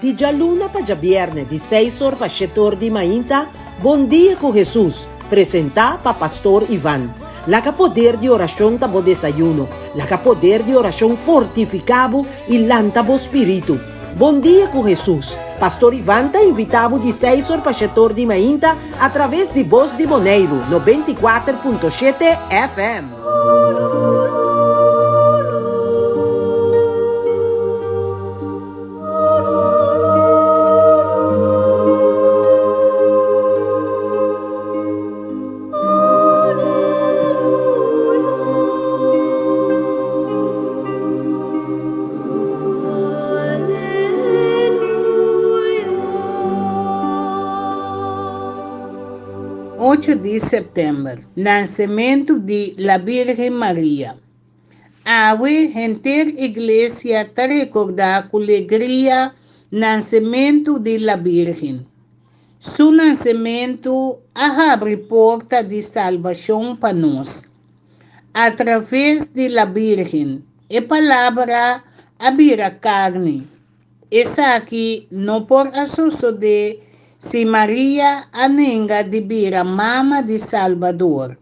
Di djaluna pa djabièrnè di seis or pa shete or di mainta, Bon Dia ku Hesus, presentá pa Pastor Ivan. Laga poder di orashon ta bo desayuno. Laga poder di orashon fortifiká bo i lanta bo spiritu. Bon Dia ku Hesus, Pastor Ivan ta invitá bo di seis or pa shete or di mainta atraves di Bos di Boneiru 94.7 FM. Ocho di sèptèmber, Nansementu di La Bírgen Maria. Awe henter Iglesia ta rekordá ku legria nansementu di La Bírgen. Su nansementu a habri porta di salbashon pa nos. Atraves di La Bírgen, e Palabra a bira karni. Esaki no por a sosodé si Maria a nenga di bira mama di Salbador.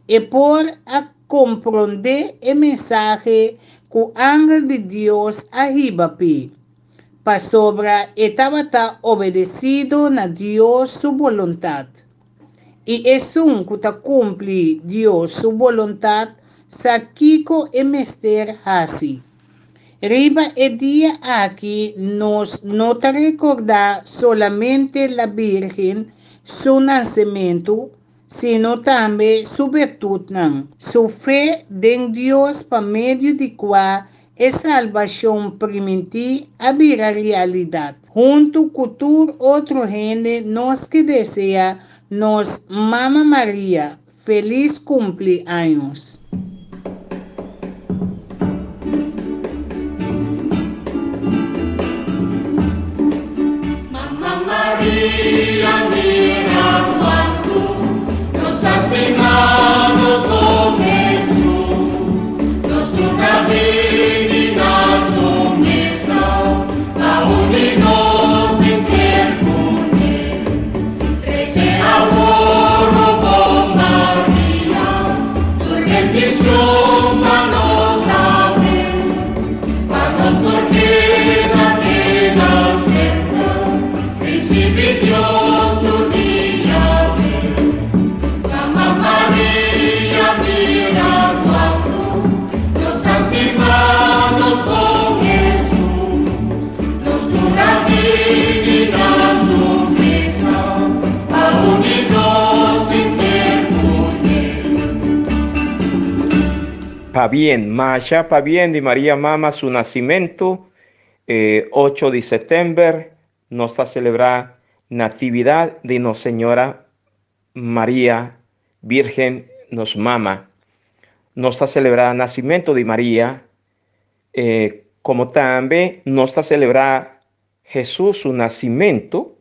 E por a komprondé e mensahe ku angel di Dios a hiba p'e, pasobra e tabata obedesido na Dios su boluntat. I esun ku ta kumpli Dios su boluntat sa kiko e mester hasi. Riba e dia aki nos no ta rekordá solamente La Bírgen su nasementu, sino tambe su bertutnan, su fe den Dios pa medio di kua e salbashon primintí a bira realidat. Huntu ku tur otro hende nos ke deseá nos Mama Maria felis kumpleaños. Mama Maria mira cuantu nos ta stima nos bon Hesus, nos tur ta bini na su mesa pa uni nos henter cune. Trece awor, o bon Maria, tur bendicion pa nos awe, pa nos por keda keda semper ricibi Dios tur dia bes. Mama Maria mira cuantu nos ta stima nos bon Hesus, nos tur a bini na su mesa pa uni nos henter cune. Pabien, masha pabien di Maria Mama su nacimentu, e ocho di september nos ta celebra Natividad di nos Señora Maria Virgen nos Mama. Nos ta celebra nacimento di Maria, e como tambe nos ta celebra Jesus su nacimento.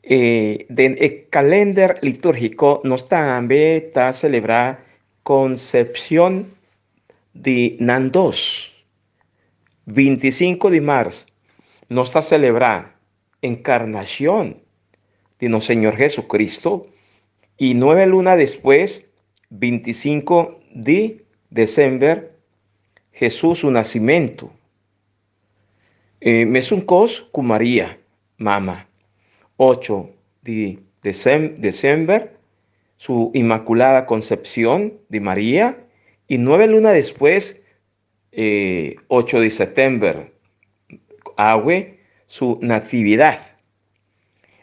E den e kalender litúrgico nos tambe ta celebra Concepcion di nan dos. 25 di mars nos ta celebra Encarnacion di nos Señor Jesucristo y nueve luna despues, 25 di december, Jesus su nacimento. E mesun cos cu Maria, mama, ocho di december, su Inmaculada Concepcion di Maria y nueve luna despues, E ocho di sèptèmber awe su natividat.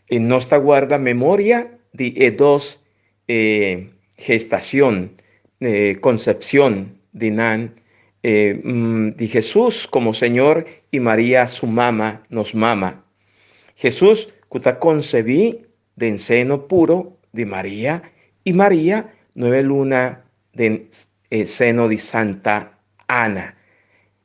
E nos ta guarda memoria di e dos e gestacion, e concepcion di nan e di Jesus como Señor y Maria su mama, nos mama. Jesus cu ta concebi den seno puro di Maria y Maria nuebe luna den e seno di Santa Ana.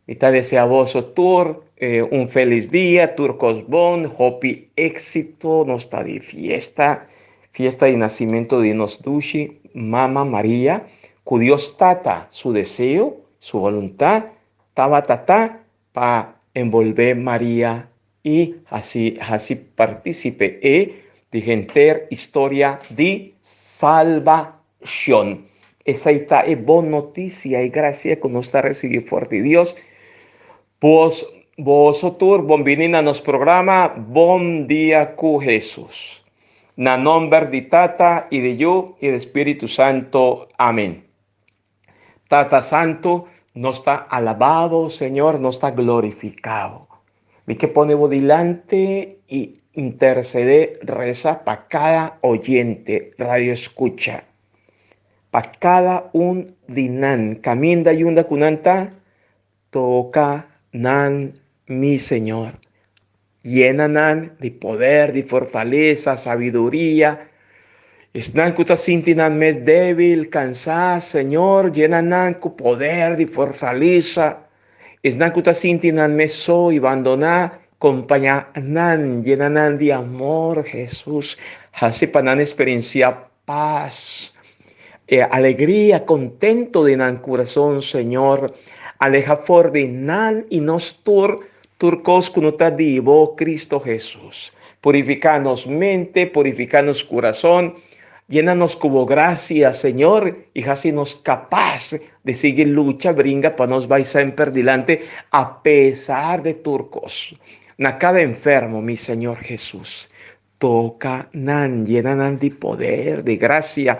Mi ta desea boso tur un felis dia, tur kos bon, hopi éxito, nos ta di fiesta, fiesta di nacimento di nos dushi Mama Maria, ku Dios Tata su deseo, su voluntad tabata ta pa envolve Maria. i hasi hasi partísipe e di henter historia di salbashon. Esei ta e bon notisia i grasia ku nos ta risibí for di Dios. Bos, boso tur bon bini na nos programa Bon Dia ku Hesus. Na nomber di Tata i di Yu i di Spiritu Santo. Amen. Tata Santu, nos ta alabá bo, Señor, nos ta glorifiká bo. Mi ke pone bo dilanti i intersedé, resa pa kada oyente, radioeskucha, pa kada un di nan, kaminda i unda ku nan ta, toka nan, mi Señor. Yena nan di poder, di fortalesa, sabiduria. Esnan ku ta sinti nan mes débil, kansá, Señor, yena nan ku poder di fortalesa. Esnan ku ta sinti nan mes so i bandoná, kompañá nan, yena nan di amor, Hesus. Hasi pa nan eksperensiá pas, e alegria, kontento den nan kurason, Señor. Aleha for di nan i nos tur, tur kos ku no ta di bo, Kristo Hesus. Purifiká nos mente, purifiká nos kurason, yena nos ku bo grasia, Señor, i hasi nos kapas di sigui lucha bringa pa nos bai semper dilanti apesar di tur kos. Na kada enfermo, mi Señor Hesus, Toka nan, yena nan di poder, di grasia.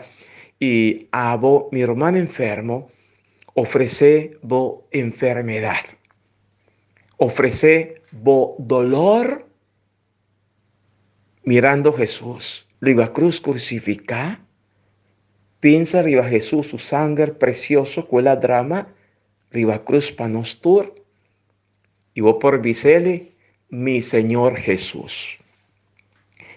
I abo, mi ruman enfermo, ofresé bo enfermedat. Ofresé bo dolor mirando Hesus riba krus krusifiká. Pensa riba Hesus su sanger presioso ku el a drama riba krus pa nos tur. I bo por bis'El, Mi Señor Hesus,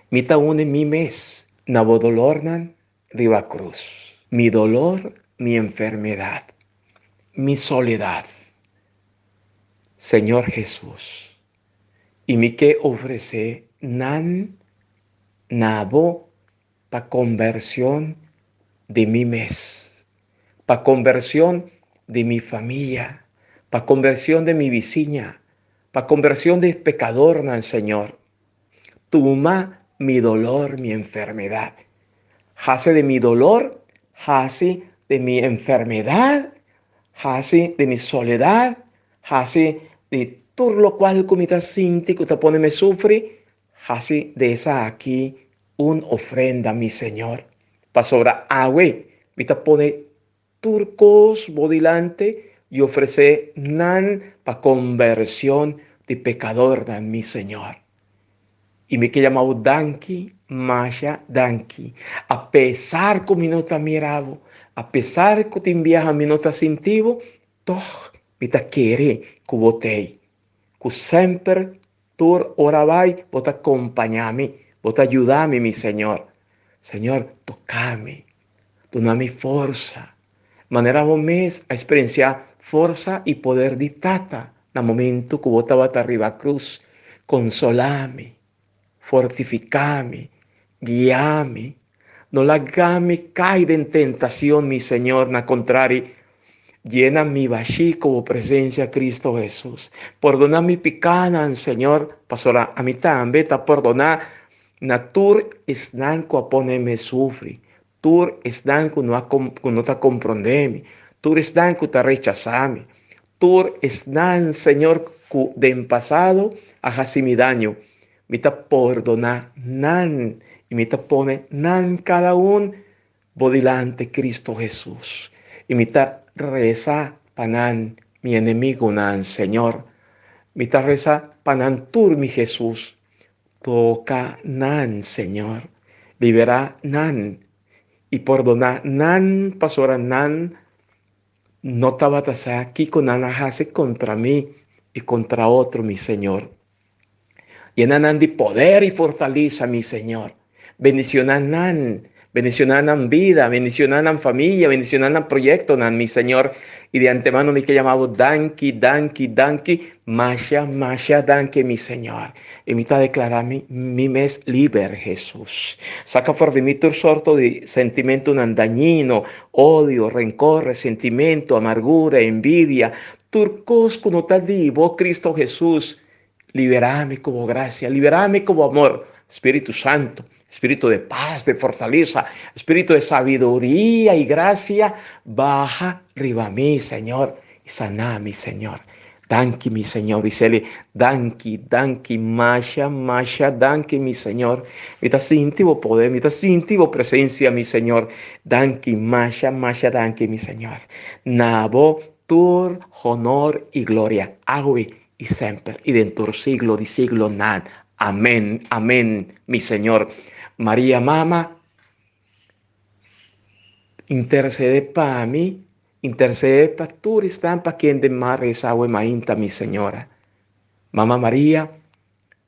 mi ta uni mi mes na bo dolornan riba krus, mi dolor, mi enfermedat, mi soledat. Señor Hesus, i mi ke ofresé nan na bo pa konvershon di mi mes, pa konvershon di mi famia, pa konvershon di mi bisiña, pa konvershon di pekadornan, Señor. Tuma mi dolor, mi enfermedat. Hasi di mi dolor, hasi di mi enfermedat, hasi di mi soledat, hasi di tur lokual ku mi ta sinti ku ta pone mi sufri, Hasi di esaki un ofrenda, mi Señor, pasobra awe mi ta pone tur kos bo dilanti i ofresé nan pa kombershon di pekadornan, mi Señor. I mi ke yama bo danki, masha danki, apesar ku mi no ta mira bo, apesar ku tin biaha mi no ta sinti bo, tòg mi ta kere ku bo t'ei, ku semper Tur ora bai bo ta kompañá mi, bo ta yuda mi, mi Señor. Señor, toka mi, duna mi forsa, manera bo mes a eksperensiá forsa i poder di Tata na momentu ku bo tabata riba krus. Konsolá mi, fortifiká mi, guia mi. No laga mi kai den tentacion, mi Señor, na contrari, yena mi bashí cu bo presencia, Cristo Jesús. Pordona mi picanan, Señor, pasobra ami tambe ta pordona na tur esnan cu a pone mi sufri, tur esnan cu no a cu no ta comprende mi, tur esnan cu ta rechasa mi, tur esnan, Señor, cu den pasado a haci mi daño. Mi ta pordoná nan i mi ta pone nan kada un bo dilanti Cristo Hesus. I mi ta resa pa nan, mi enemigunan, Señor. Mi ta resa pa nan tur, mi Hesus. Toka nan, Señor. Liberá nan i pordoná nan pasobra nan no tabata sa kiko nan a hasi kontra mi i kontra otro, mi Señor. Yena nan di poder i fortalesa, mi Señor. Bendiciona nan, bendiciona nan bida, bendiciona nan familia, bendiciona nan proyectonan, mi Señor. I di antemano mi ke yama bo danki, danki, danki, masha, masha danki, mi Señor. I mi ta declara mi, mi mes liber, Jesus. Saca for di mi tur sorto di sentimentonan dañino, odio, rencor, resentimento, amargura, envidia, tur cos cu no ta di bo, Cristo Jesus. Liberá mi ku bo grasia, liberá mi ku bo amor. Spiritu Santu, Spiritu de pas, de fortalesa, Spiritu de sabiduria i grasia, baha riba mi, Señor, i sana mi, Señor. Danki, mi Señor. Bis'el, Danki, danki, masha, masha danki, mi Señor. Mi ta sinti bo poder, mi ta sinti bo presensia, mi Señor. Danki, masha, masha danki, mi Señor. Na bo tur honor i gloria, awe i semper i den tur siglo di siglonan. Amen, amen, mi Señor. Maria Mama, intercede pa mi, intercede pa tur esnan pa kende m'a reza awe mainta, mi Señora. Mama Maria,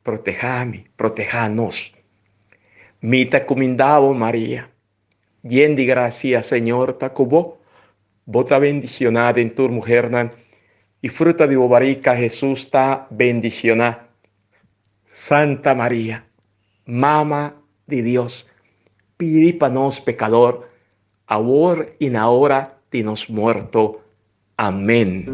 proteha mi, proteha nos. Mi ta cuminda bo, Maria. Yen di gracia, Señor ta cu bo. Bo ta bendicioná den tur muhernan, y fruta di bo barica, Jesús, ta bendicioná. Santa Maria, Mama di Dios, pidi pa nos pecador, awor y na ora di nos morto. Amén.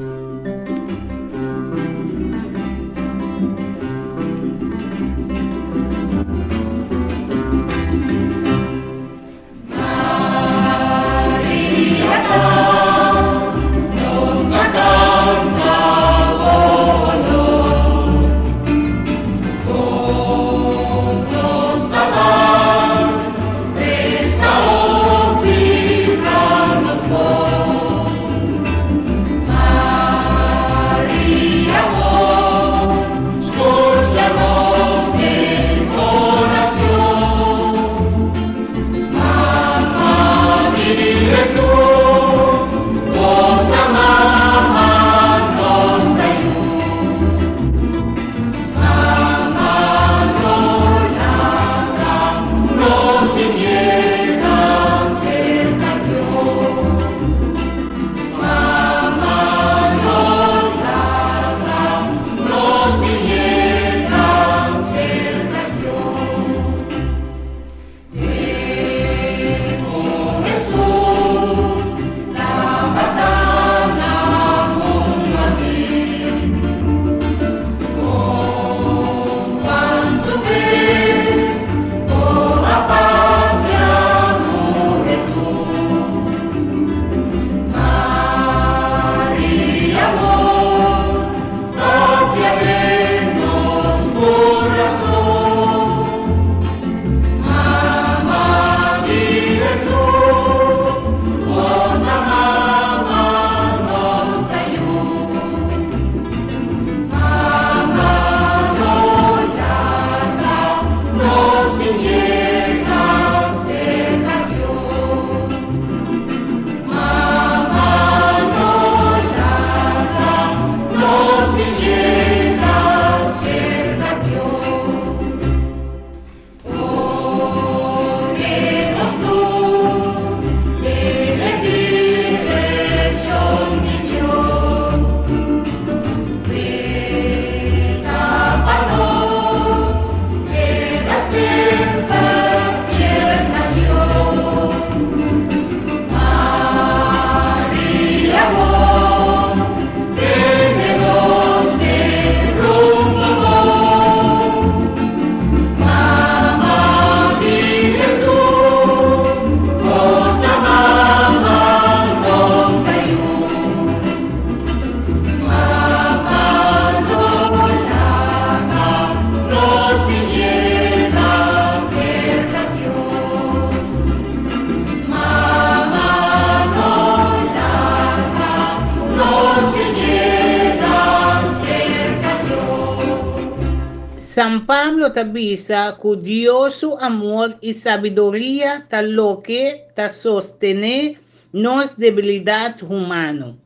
San Pablo ta bisa ku Dios su amor i sabiduria ta loke ta sostené nos debilidat humano.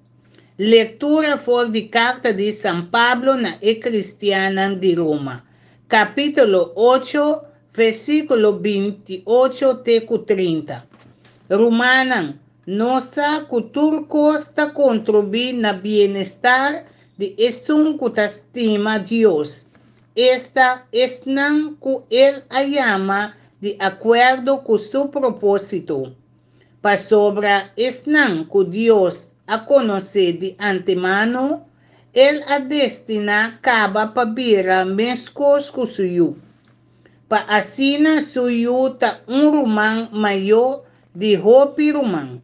Lektura for di Karta di San Pablo na e kristiannan di Roma, kapítulo ocho, versíkulo 28 te ku 30. Rumannan, nos sa ku tur kos ta kontribuí na bienestar di esun ku ta stima Dios, esta, esnan ku el a yama di akuerdo ku su propósito. Pasobra esnan ku Dios a konosé di antemano, El a destiná kaba pa bira meskos ku su Yu, pa asina su Yu ta un ruman mayó di hopi ruman.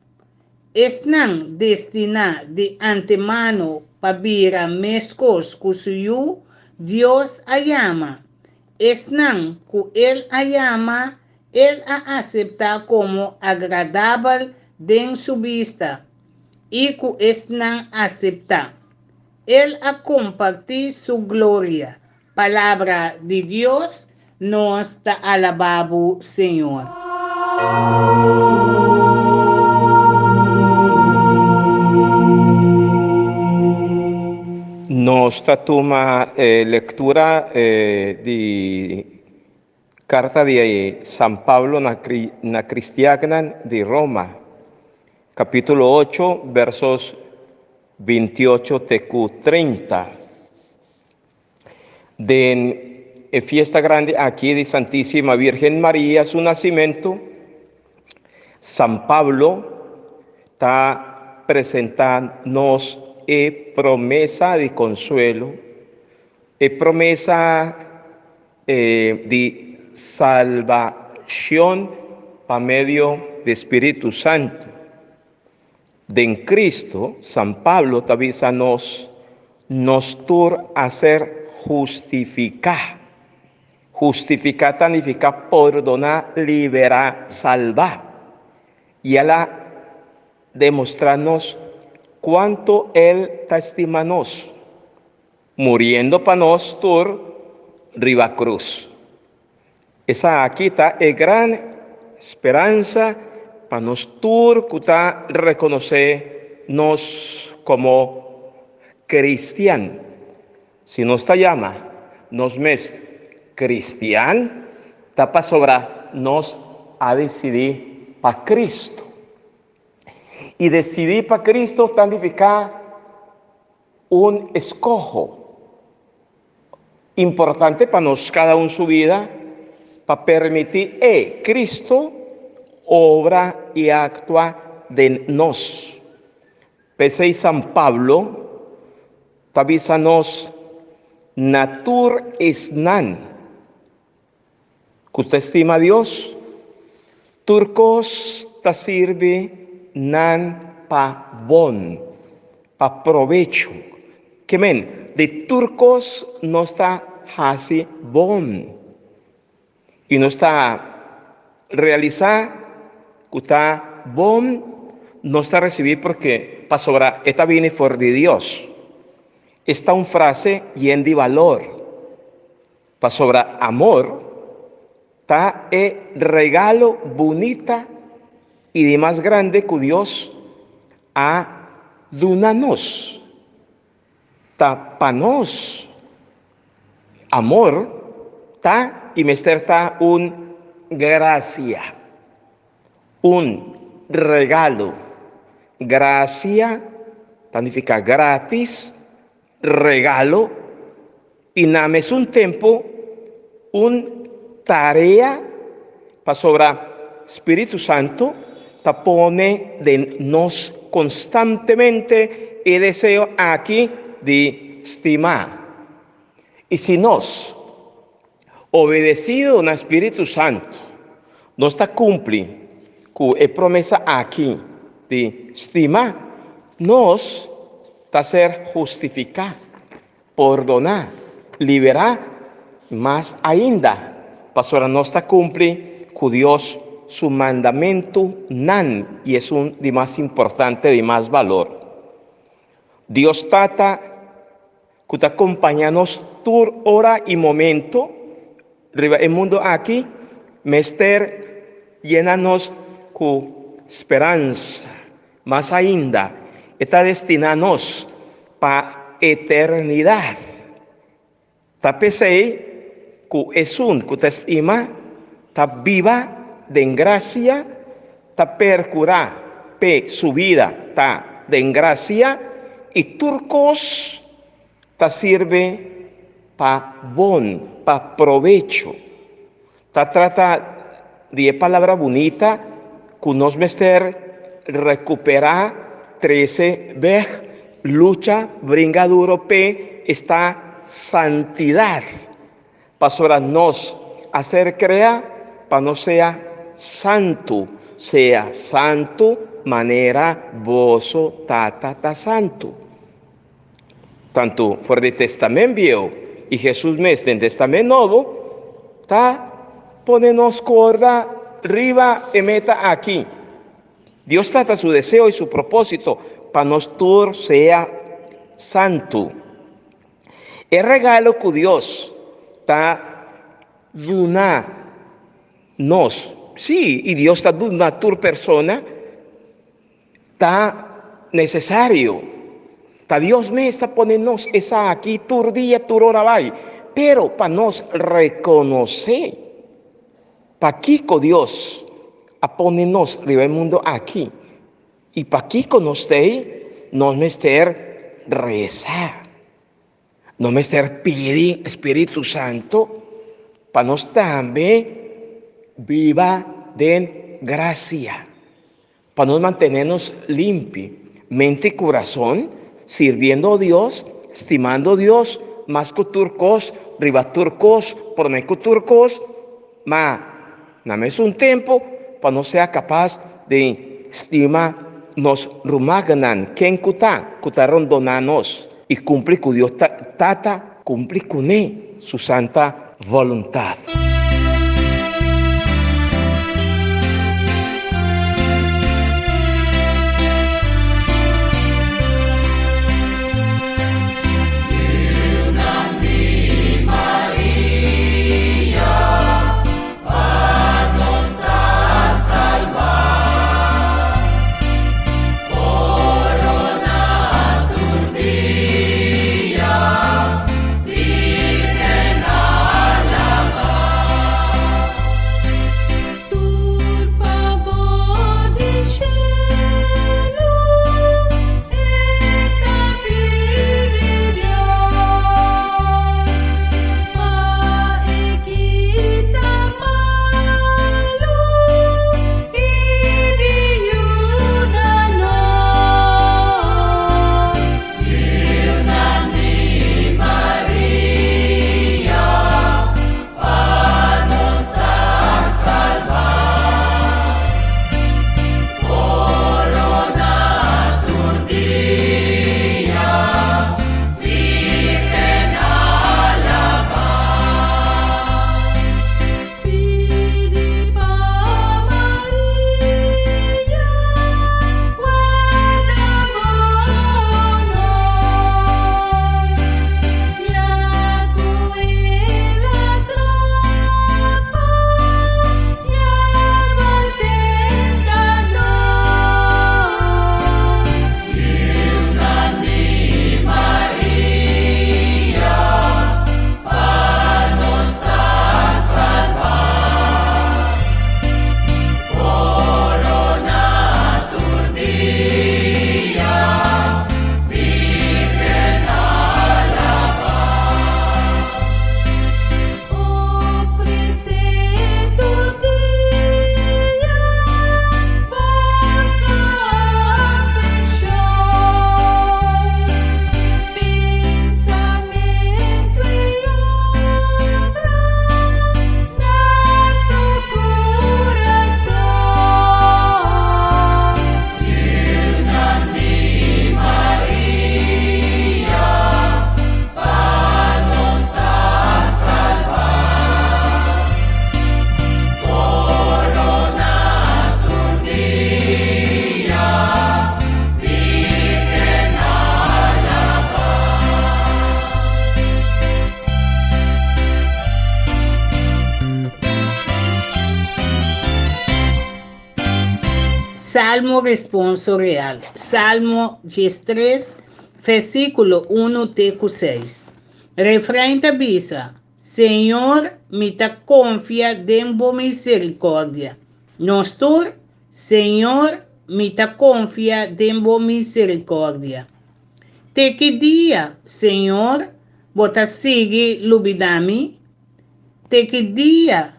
Esnan destiná di antemano pa bira meskos ku su Yu, Dios a yama. Esnan ku El a yama, El a aseptá komo agradabel den su bista, i ku esnan aseptá, El a kompartí su gloria. Palabra di Dios, Nos ta alabá bo, Señor. Nos ta tuma e lectura di carta di San Pablo na cristiannan di Roma, capítulo ocho, versos 28 te cu 30. Den e fiesta grandi aki di Santísima Virgen Maria su nacimento, San Pablo ta presenta nos e promesa di consuelo, e promesa di salbacion pa medio di Spiritu Santo. Den Cristo, San Pablo ta bisa nos, nos tur a ser hustificá. Hustificá ta nifica pordoná, liberá, salbá. I el a demostrá nos cuanto El ta estima nos, muriendo pa nos tur riba cruz. Esaki ta e gran speransa pa nos tur ku ta rekonosé nos komo kristian. Si nos ta yama nos mes kristian, ta pasobra nos a disidí pa Kristu. I disidí pa Kristu ta nifiká un eskoho importante pa nos kada un su bida pa permití e Cristo obra i aktua den nos. P'esei San Pablo ta bisa nos na tur esnan Ku ta stima Dios, tur kos ta sirbi nan pa bon, pa probecho. Ke men, di tur kos nos ta hasi bon. I nos ta realisá ku ta bon nos ta risibí porque pasobra e ta bini for di Dios. Esta un frase yen di balor. Pasobra amor ta e regalo bunita i di mas grande ku Dios a duna nos. Ta pa nos. Amor ta i mester ta un grasia, un regalo. Grasia ta nifiká gratis, regalo i na mesun tempu un tarea pasobra Spiritu Santu ta pone den nos konstantemente e deseo aki di stima. I si nos obedesido na Spiritu Santu, nos ta kumpli ku e promesa aki di stima, nos ta ser hustifiká, pordoná, liberá, mas ainda pasobra nos ta kumpli ku Dios su mandamentunan i esun di mas importante, di mas balor. Dios Tata ku ta kompañá nos tur ora i momento riba e mundu aki, mester yena nos ku speransa. Mas ainda, e ta destiná nos pa eternidat. Ta p'esei ku esun ku ta stima ta biba den grasia, ta perkurá p'e su bida ta den grasia i tur kos ta sirbi pa bon, pa probecho. Ta trata di e palabra bunita ku nos mester rekuperá, trese bèk Lucha, bringa duro p'e, esta santidad. Pasobra nos a ser crea pa nos sea santu, sea santu manera boso Tata ta santu. Tantu for di Testament Bieu i Hesus mes den Testament Nobo ta pone nos korda riba e meta aki. Dios Tata su deseo i su propósito pa nos tur sea santu. E regalo ku Dios ta duna nos, sí, i Dios ta duna tur persona, Ta nesesario. Ta Dios mes ta pone nos esaki tur dia, tur ora bai. Pero pa nos rekonosé pakiko Dios a pone nos riba e mundu aki i pakiko nos ta ei, nos mester resa. Nos mester pidi Spiritu Santo pa nos tambe biba den grasia. Pa nos mantené nos limpi, mente i kurason, sirbiendo Dios, stimando Dios mas ku tur kos, riba tur kos, promé ku tur kos, ma na mesun tempu pa nos sea kapas di stima nos rumannan, ken ku ta ku ta rondoná nos, i kumpli ku Dios Tata kumpli kuné su santa voluntad. Salmo Responso Real Salmo 13, versíkulo 1 te ku 6. Refrain ta bisa, Señor, mi ta konfia den bo miserikòrdia. Nos tur, Señor, mi ta konfia den bo miserikòrdia. Te ki dia, Señor, bo ta sigui lubidá mi? Te ki dia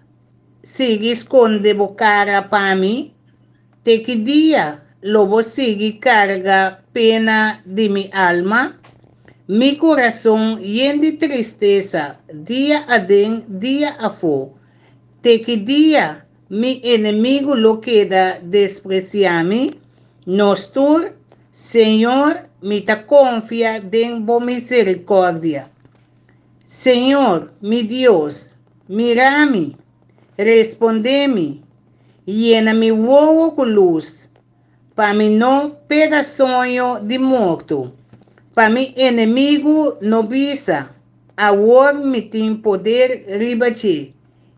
sigui skonde bo kara pa mi? Te ki dia lo bo sigui karga pena di mi alma? Mi kurason yen di tristesa dia aden dia afó. Te ki dia mi enemigu lo keda despresiá mi? Nos tur, Señor, mi ta konfia den bo miserikòrdia. Señor, mi Dios, mira mi, respondé mi, yena mi wowo ku lus, pa mi no pega soño di morto, pa mi enemigu no bisa, Awor mi tin poder riba dje,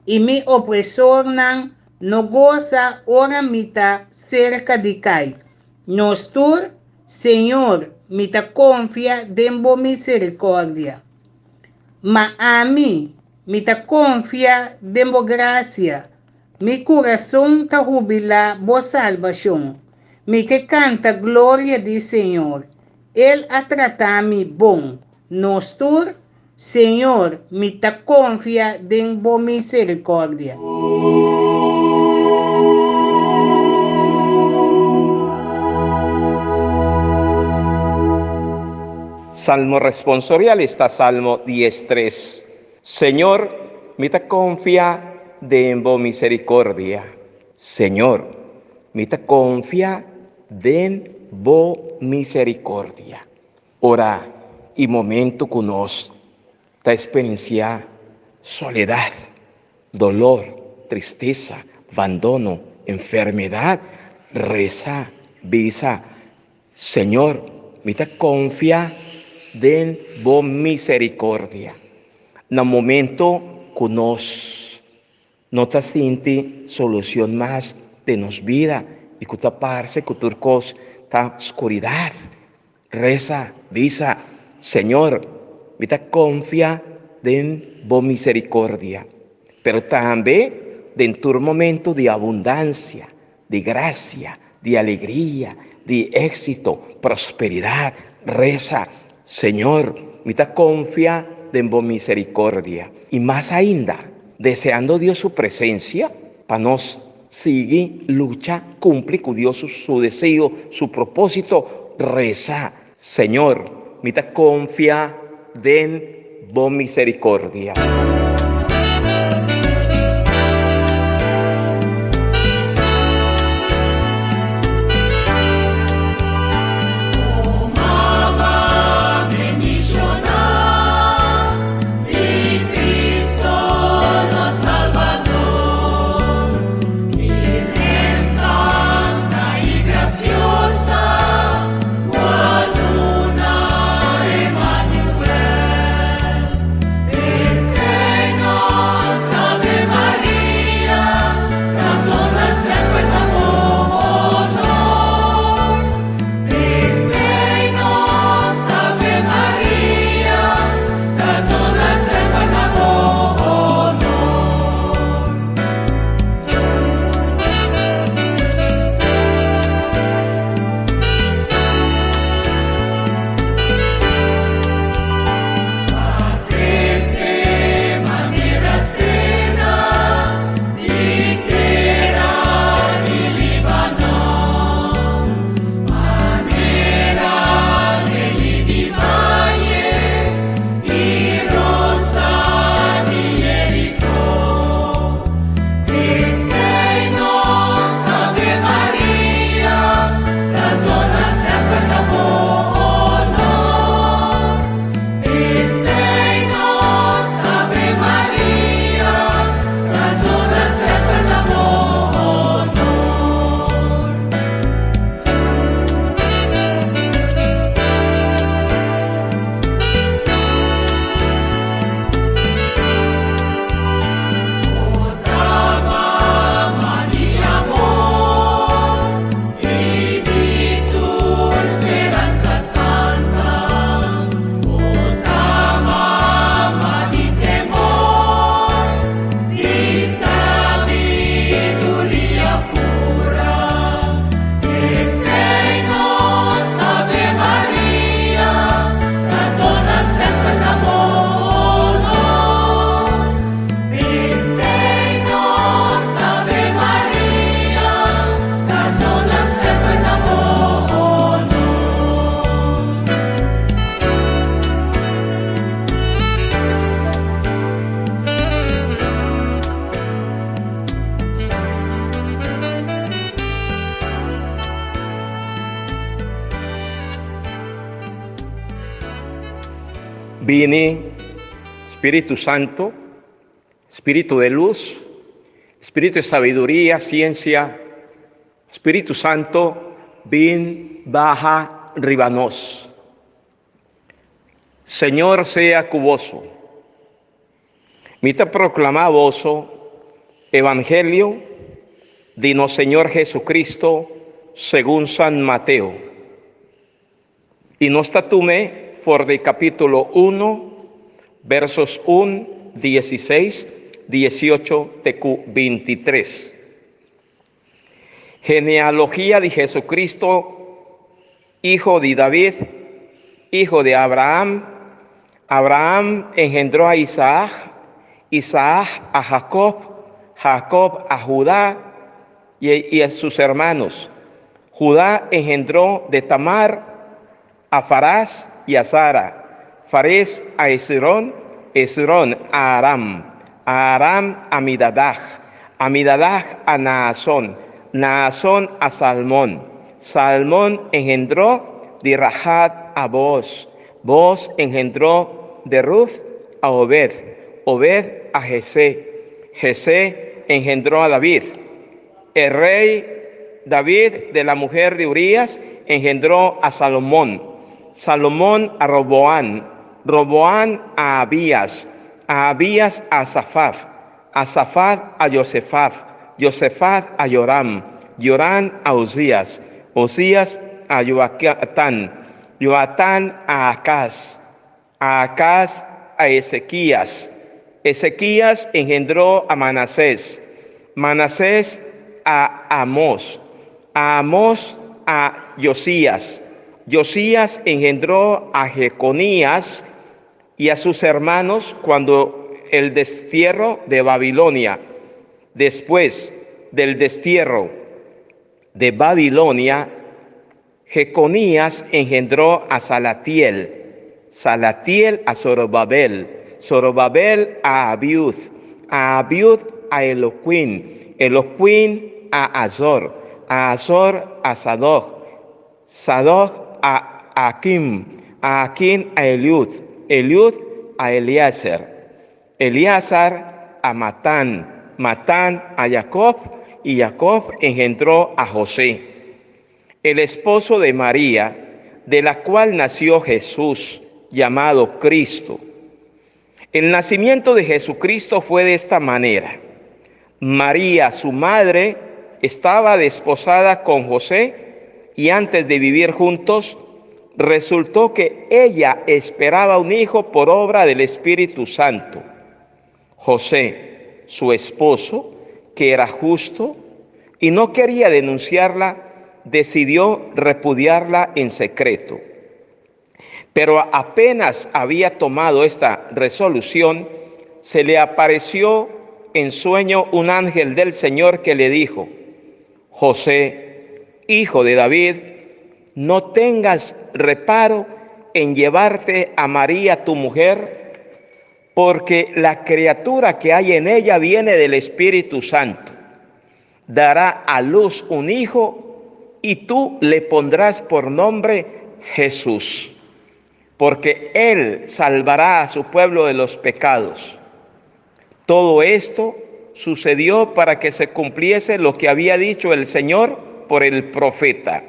i mi opresornan no gosa ora mi ta serka di kai. Nos tur, Señor, mi ta konfia den bo miserikòrdia. Ma ami, mi ta konfia den bo grasia. Mi kurason ta hubilá bo salbashon. Mi ke kanta gloria di Señor. El a trata mi bon. Nos tur, Señor, mi ta konfia den bo miserikòrdia. Salmo responsorial esta Salmo 13. Señor, mi ta konfia den bo misericordia. Señor, mi ta konfia den bo misericordia. Ora i momento ku nos ta eksperensiá soledat, dolor, tristesa, bandono, enfermedat, resa, bisa, Señor, mi ta konfia den bo miserikordia. Na momento ku nos no ta sinti solucion mas den nos bida y cu ta parce cu tur cos ta scuridad, reza, bisa, Señor, mi ta confia den Bo misericordia, pero tambe den tur momento di abundancia, di gracia, di alegria, di exito, prosperidad, reza, Señor, mi ta confia den Bo misericordia. Y mas ainda, deseando Dios su presencia pa nos sigui lucha, cumpli cu Dios su deseo, su proposito, reza, Señor, mi ta confia den Bo misericordia. O Mama bendishoná di Cristo nos Salbador, Virgen Santa y graciosa, Bo a duna Emmanuel. Bini, Spiritu Santo, Spiritu de luz, Spiritu de sabiduria, ciencia, Spiritu Santo, bin baha riba nos. Señor sea ku boso. Mi ta proklamá boso Evangelio di nos Señor Jesucristo segun San Mateo. I nos ta tum'é for di kapítulo unu, versos un, dieseis, diesiocho te ku bintitres. Genealogia di Jesucristo, hijo di David, hijo de Abraham. Abraham engendró a Isaac, Isaac a Jacob, Jacob a Judá y a sus hermanos. Judá engendró de Tamar a Farás y a Sara, Farés a Esrón, Esrón a Aram, a Aram a Amidadaj, Amidadaj a Naasón, Naasón a Salmón. Salmón engendró de Rahad a Boz, Boz engendró de Ruth a Obed, Obed a Jesé, Jesé engendró a David. El rey David de la mujer de Urías engendró a Salomón, Salomón a Roboán, Roboán a Abías, a Abías a Asafat, Asafat a Josefat, Josefat a Joram, Joram a Uzías, Uzías a Joatán, Joatán a Acaz, a Acaz a Ezequías. Ezequías engendró a Manasés, Manasés a Amós, a Amós a Josías. Josías engendró a Jeconías y a sus hermanos cuando el destierro de Babilonia. Después del destierro de Babilonia, Jeconías engendró a Salatiel, Salatiel a Zorobabel, Zorobabel a Abiud, a Abiud a Eloquín, Eloquín a Azor, a Azor a Sadoc, Sadoc a Aquim, a Aquim a Eliud, Eliud a Eleazar, Eleazar a Matán, Matán a Jacob, y Jacob engendró a José, el esposo de María, de la cual nació Jesús, llamado Cristo. El nacimiento de Jesucristo fue de esta manera. María, su madre, estaba desposada con José y antes de vivir juntos, resultó que ella esperaba un hijo por obra del Espíritu Santo. José, su esposo, que era justo y no quería denunciarla, decidió repudiarla en secreto. Pero apenas había tomado esta resolución, se le apareció en sueño un ángel del Señor que le dijo: José, hijo de David, no tengas reparo en llevarte a María tu mujer, porque la criatura que hay en ella viene del Espíritu Santo. Dará a luz un hijo y tú le pondrás por nombre Jesús, porque él salvará a su pueblo de los pecados. Todo esto sucedió para que se cumpliese lo que había dicho el Señor por el profeta.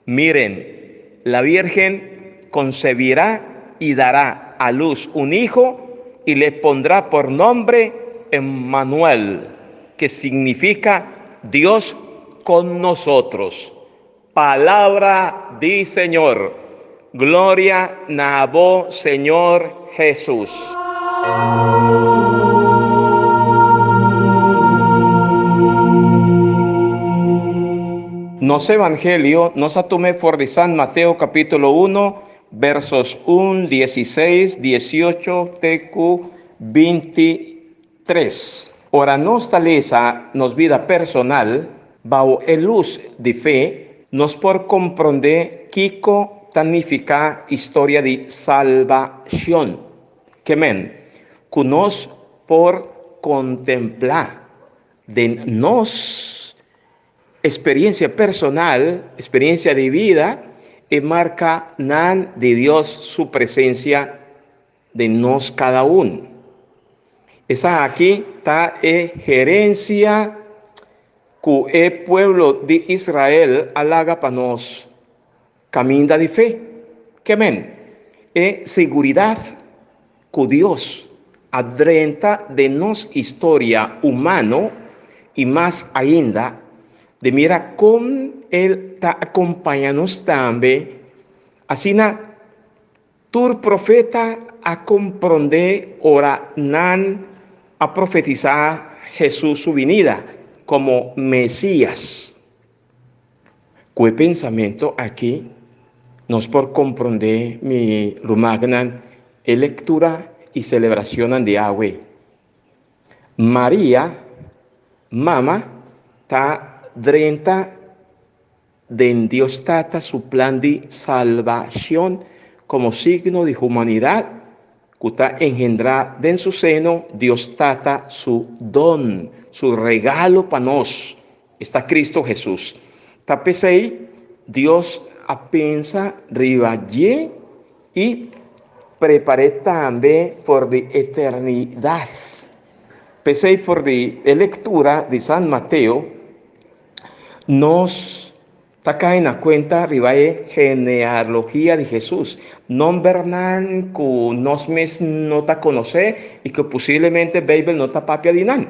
Miren, la Virgen concebirá y dará a luz un hijo y le pondrá por nombre Emmanuel, que significa Dios con nosotros. Palabra di Señor. Gloria na bo, Señor Jesús. Nos Evangelio nos a tum'é for di San Mateo capítulo 1 versos 1, 16, 18 te cu 23. Ora nos ta lesa nos bida personal bao e luz di fe, nos por comprende kico ta nifica historia di salbacion. Ke men cu nos por contempla den nos experiencia personal, experiencia di bida, e marcanan di Dios su presencia. den nos kada un. Esaki ta e herensia ku e pueblo di Israel a laga pa nos, kaminda di fe. Ke men? E siguridat ku Dios a drenta den nos historia humano i mas ainda di mira kon El ta akompaña nos tambe, asina tur profeta a komprondé ora nan a profetisá Hesus su binida komo Mesías. Ku e pensamentu aki nos por komprondé, mi rumannan, e lektura i selebrashonnan di awe. Maria, mama, ta drenta den Dios Tata su plan di salbashon komo signo di humanidat ku ta engendrá den su seno Dios Tata su don, su regalo pa nos, Esta Cristo Hesus. Ta p'esei Dios a pensa riba dje i prepar'é tambe for di eternidat. P'esei for di e lektura di San Mateo nos ta kai na kuenta riba e genealogia di Hesus, nombernan ku nos mes no ta konosé i ku posiblemente Beibel no ta papia di nan.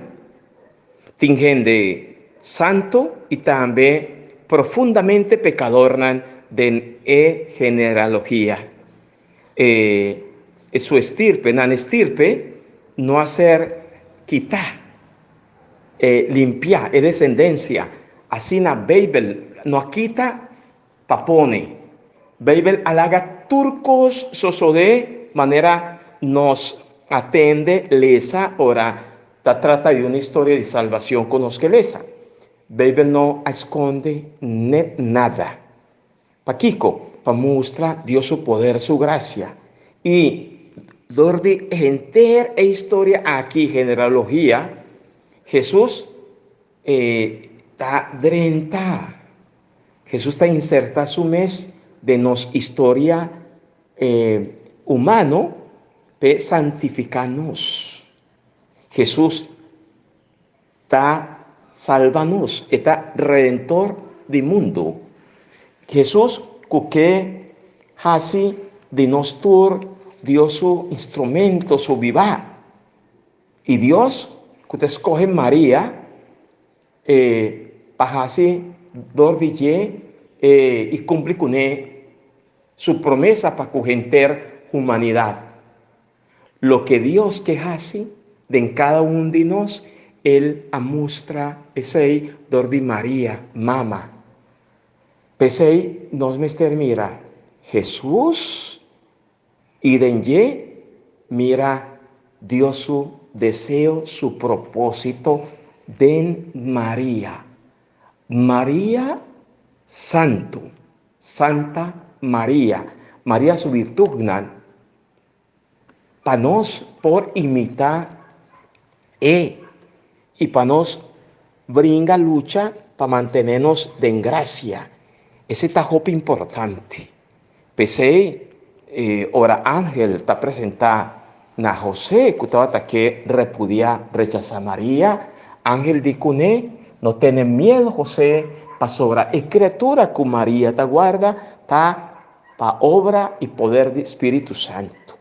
Tin hende santu i tambe profundamente pekadornan den e genealogia. E su estirpe, nan estirpe, no a ser kitá, e limpiá, e desendensia. Asina Beibel no a kita pa pone. Beibel a laga tur kos sosodé manera nos a tende lesa ora ta trata di un historia di salbacion cu nos ke lesa. Beibel no a sconde net nada. Pakico? Pa mustra Dios su poder, su gracia. Y dor di henter e historia aki, generalogia, Jesus E ta drenta. Hesus ta inserta su mes den nos historia humano p'e santifica nos. Hesus ta salba nos, e ta Redentor di mundu. Hesus ku ke hasi di nos tur Dios su instrumento, su bibá. I Dios ku ta skohe Maria e pa hasi dor di dje e i kumpli kuné su promesa pa ku henter humanidat. Loke Dios ke hasi den kada un di nos, El a mustra esei dor di Maria, mama. P'esei nos mester mira Hesus I den dje mira Dios su deseo, su propósito den Maria. Maria Santu, Santa Maria, Maria su virtutnan, pa nos por imitá e i pa nos bringa lucha pa mantené nos den grasia. Esei ta hopi importante. P'esei, ora ángel ta presentá na José ku tabata ke repudiá, rechasá Maria, ángel di kuné, No tene miedu, José, pasobra e kriatura ku Maria ta guarda ta pa obra i poder di spiritu santu.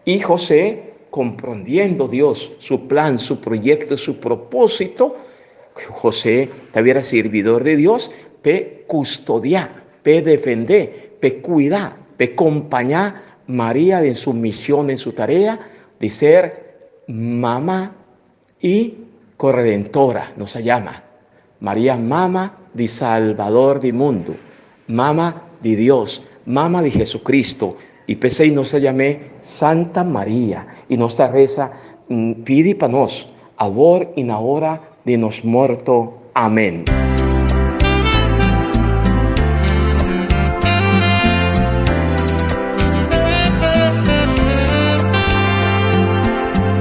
I José, komprondiendo Dios su plan, su proyekto, su propósito, José ta bira sirbidor di Dios p'e kustodiá, p'e defendé, p'e kuida, p'e kompañá Maria den su mishon, den su tarea di ser mama i koredentora, nos a yama Maria mama di Salbador di mundu, mama di Dios, mama di Jesucristo, i p'esei nos a yam'é Santa Maria, i nos ta resa pidi pa nos, awor i na ora di nos morto. Amen.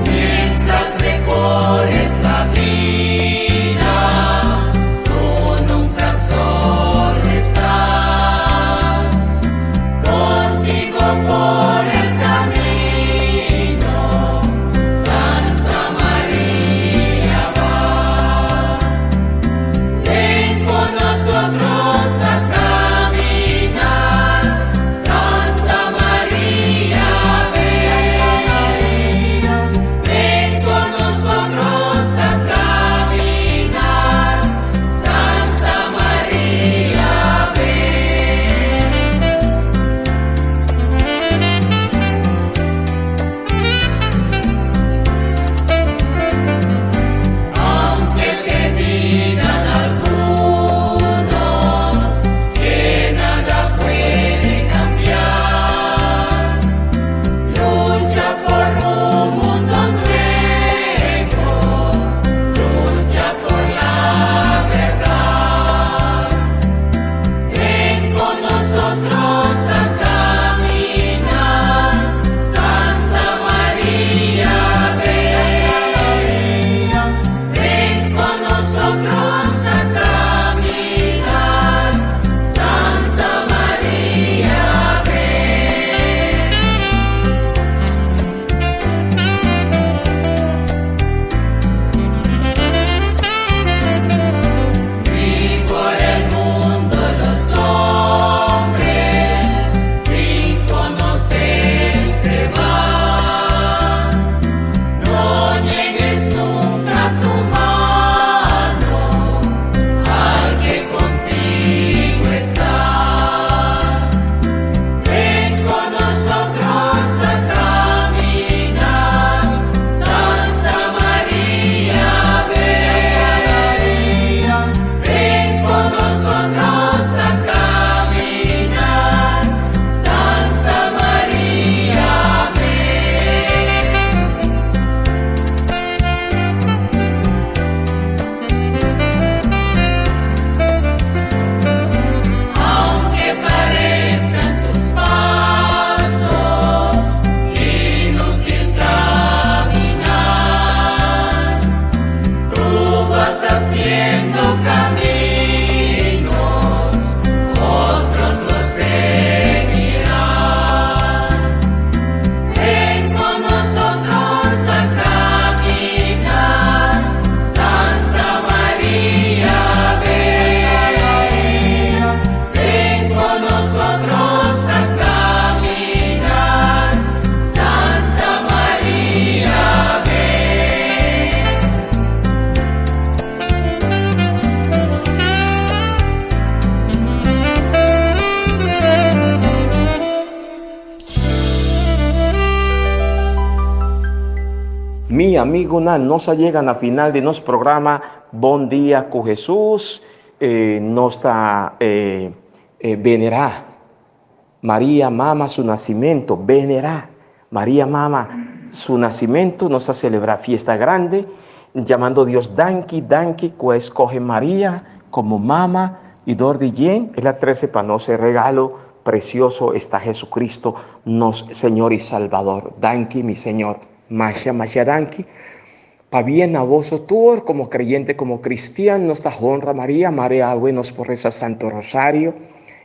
Mientras recorres la vida, tú nunca solo estás. Contigo por el camino. haciendo caminos, otros lo seguirán. Ven con nosotros a caminar, Santa María, ven. Ven con nosotros a caminar, Santa María, ven. Mi amigunan, nos a yega na final di nos programa Bon Dia ku Hesus. Eh, nos ta eh, eh, venerá Maria Mama su nacimento, venerá Maria Mama su nacimento, nos ta celebra fiesta grande, llamando Dios danki, danki cu a escoge Maria como mama y dor di dje el a trece pa nos e regalo precioso esta Jesucristo nos Señor y Salvador. Danki mi Señor, masha masha danki. Pabia na boso tur como creyente como cristian nos ta honra Maria, Maria awe nos por reza Santo Rosario,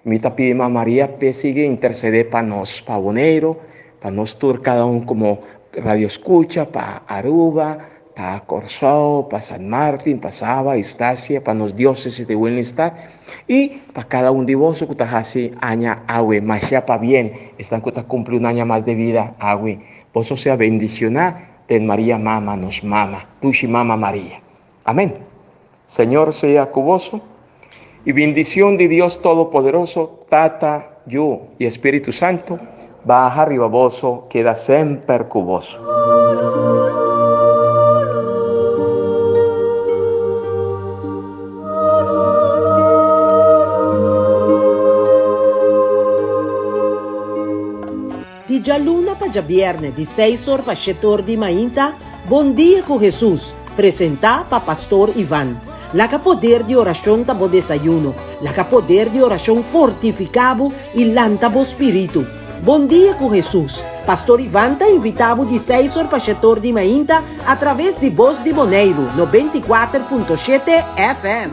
mi ta pidi ma Maria p'e sigui intercede pa nos, pa Boneiru, pa nos tur cada un como radio escucha, pa Aruba, pa Corsou, pa San Martin, pa Saba, Eustacia, pa nos diocesis di Willemstad y pa cada un di boso cu ta haci aña awe, masha pabien esnan cu ta cumpli un aña mas de vida awe, boso sea bendiciona. Den Maria Mama nos Mama, dushi Mama Maria. Amén. Señor sea cu boso, y bindicion di Dios Todopoderoso, Tata, Yu y Espíritu Santo, baha riba boso, keda semper cu boso. Di djaluna pa djabièrnè di seis or pa shete or di mainta, Bon Dia ku Hesus, presentá pa Pastor Ivan. Laga poder di orashon ta bo desayuno, laga poder di orashon fortifiká bo i lanta bo spiritu. Bon Dia ku Hesus, Pastor Ivan ta invitá bo di seis or pa shete or di mainta atraves di Bos di Boneiru, 94.7 FM.